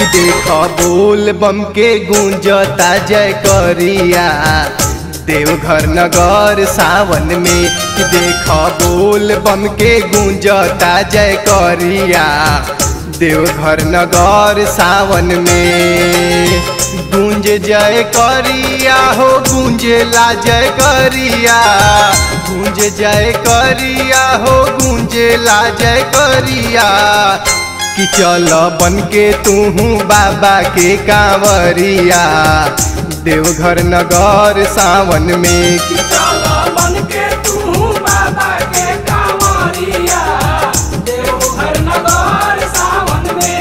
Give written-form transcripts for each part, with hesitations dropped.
कि देख बोल बम के गूंजता जय करिया देवघर नगर सावन में। कि देख बोल बम के गूंजता जय करिया देवघर नगर सावन में। गूंज जय करिया हो गूंजेला जय करिया, गूंज जय करिया हो गूंजेला जय करिया। कि चल बन के तू बाबा के कांवरिया देवघर नगर सावन में। कि चल बन के तू बाबा के कांवरिया देवघर नगर सावन में।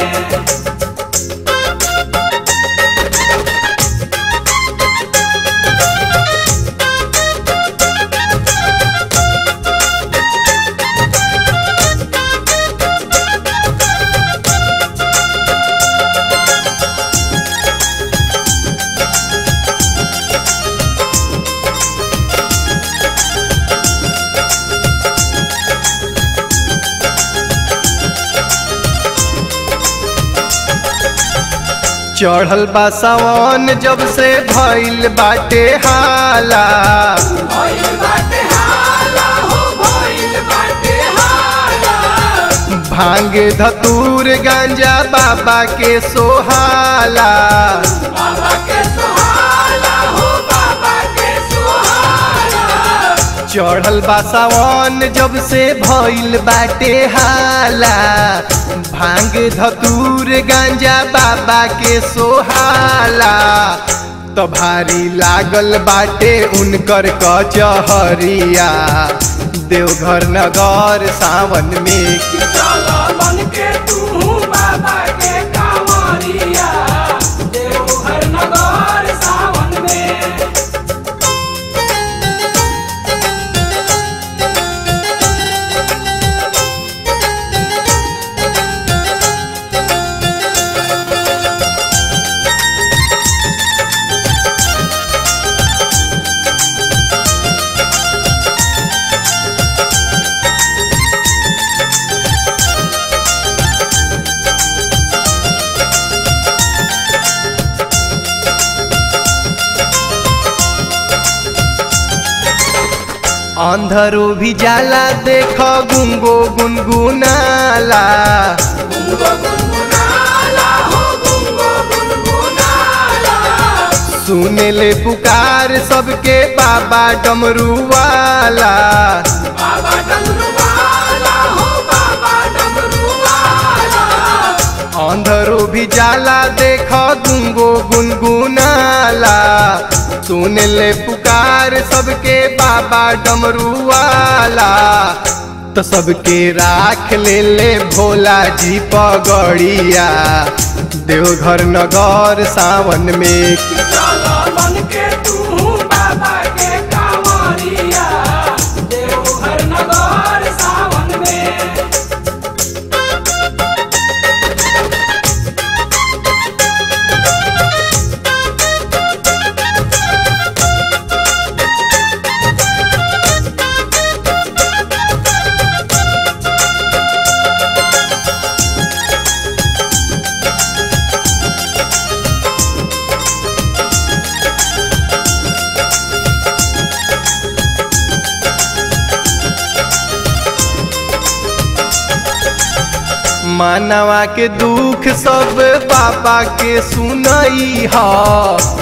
चढ़ल बा सावन जब से भइल बाटे हाला, भइल बाटे हाला हो भइल बाटे हाला। भांग धतूर गांजा बाबा के सोहाला, बाबा के सोहाला हो बाबा के सोहाला। चढ़ल बा सावन जब से भइल बाटे हाला, भांग धतूर गांजा बाबा के सोहाला। तो भारी लागल बाटे उनकर कचहरिया देवघर नगर सावन में। कि चल बन के तू बाबा के कांवरिया देवघर नगर सावन में। अंधरो भी जाला देख गुंगो गुनगुनाला, गुंगो गुनगुनाला हो गुंगो गुनगुनाला। सुने ले पुकार सबके बाबा डमरूवाला, बाबा डमरूवाला हो बाबा डमरूवाला। अंधरो भी जाला देख गुंगो गुनगुनाला, सुन ले पुकार सबके बाबा डमरूवाला। तो सबके राख ले ले भोला जी पगड़िया देवघर नगर सावन में। कि चल बन के तू बाबा के कांवरिया देवघर नगर सावन में। मानवा के दुख सब बाबा के सुनई हा,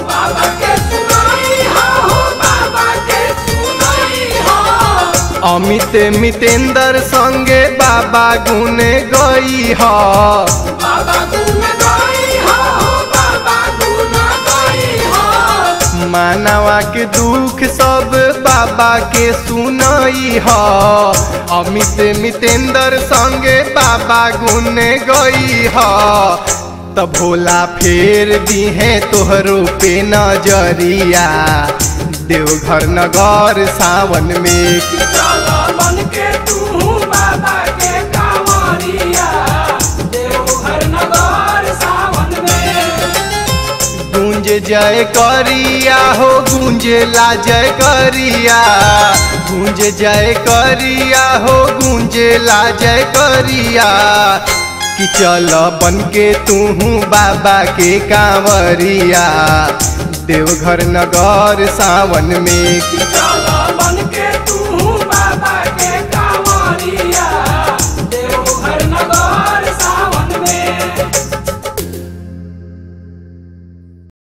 बाबा के सुनई हा हो बाबा के सुनई हा। अमित मितेंद्र संगे बाबा गुन गई हा, बाबा गुन गई हा हो बाबा गुन गई हा। मानवा के दुख सब बाबा के सुनई हा, अमित मितेंद्र संगे बाबा गुन गई हा। त भोला फेर दिहे तोहरो पे नजरिया देवघर नगर सावन में। कि चल बन के तू बाबा के कांवरिया देवघर नगर सावन में। गूंज जय करिया हो गूंजेला जय करिया, गूंज जय करिया हो गूंजेला जय करिया। कि चल बन के तू बाबा के कांवरिया देवघर नगर सावन में। चल बन के तू बाबा के।